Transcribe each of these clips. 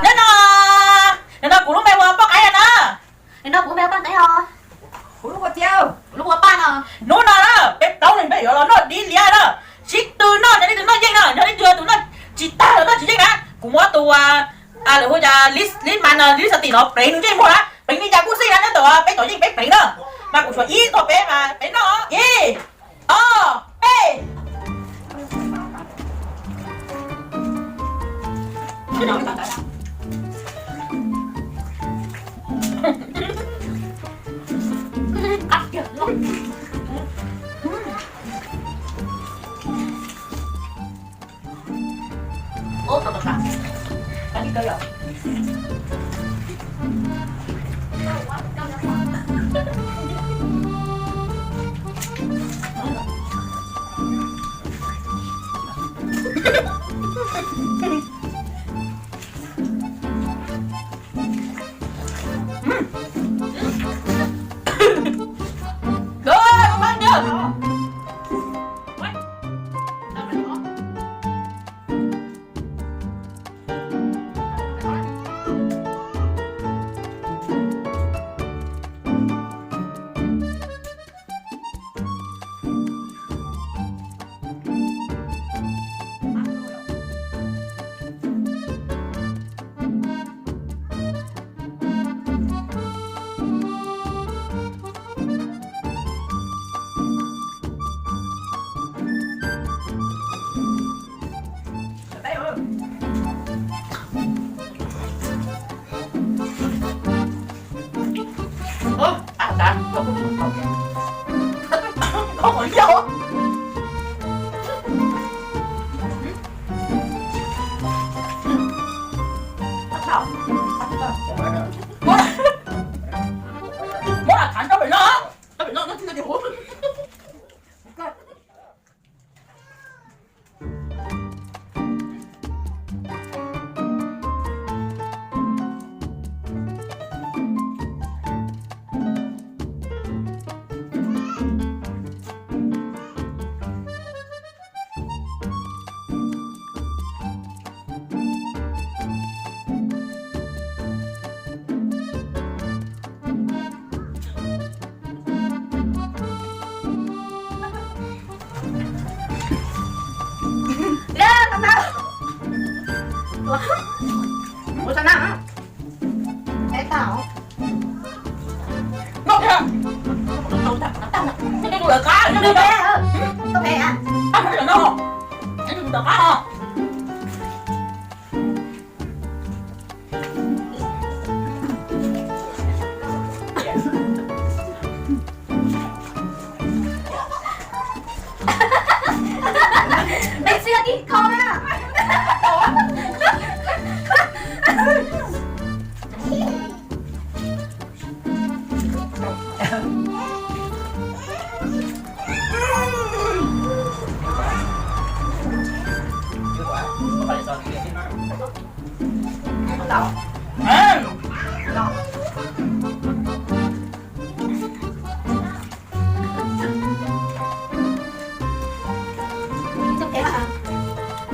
Nyob no, nim no kuv lub npe hu ua Paj Qaib no. Nim no kuv lub npe hu ua Paj Qaib os. Kuv lub hu ua Tiab. Kuv lub hu ua Paj no. Hnub no na peb plaub leeg peb yuav los noj dib liab na. Sib tw noj, yog leej twg noj yeej no, yog leej twg tus noj tsis tag los noj tsis yeej na, kuv muab tus, lawv hu cas, Lis Mas no, Lis Xas Tim no pleev nws ntsej muag na, pleev li cas kuj xij na, nyob ntawm peb tom yeej peb pleev na. Mas kuv tshuav ib tog peb mas peb noj. Ib, ob, peb.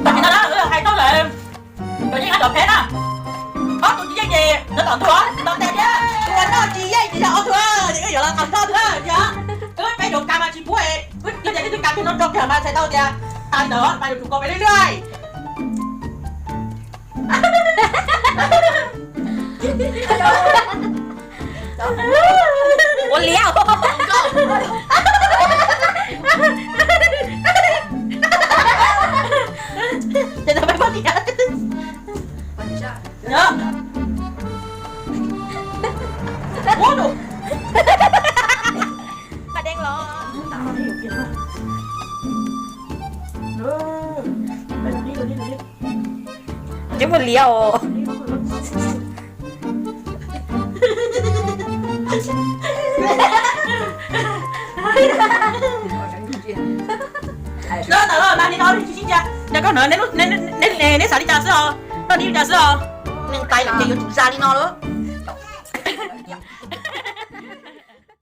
Tam sim no na wb hais tau lawm, cov yeej hab cov phem na. Ob tug tsis yeej ces nyob tom ntug, nyob tom ntej thiab. Tus uas noj tsis yeej ces yog ob tug, ces wb yuav los tau noj tug na. Yog wb peb yuav kav mas tsis pub, wb yog tias leej twg kav kiag no rau kiag mas txhais tau tias tas li ntawd mas yuav tsum kav peb lwj lwj. Ua liab. Ces tau peb poj niam. Ua num. Mas deev los. Ntsej muag liab os. Nyob ntawm no mas li no tsis sib ntsia. Yog koj hnov neb xav li cas xwb os, noj dib li cas xwb os. Neeg tais lawm ces yuav tsum zam li no lawm.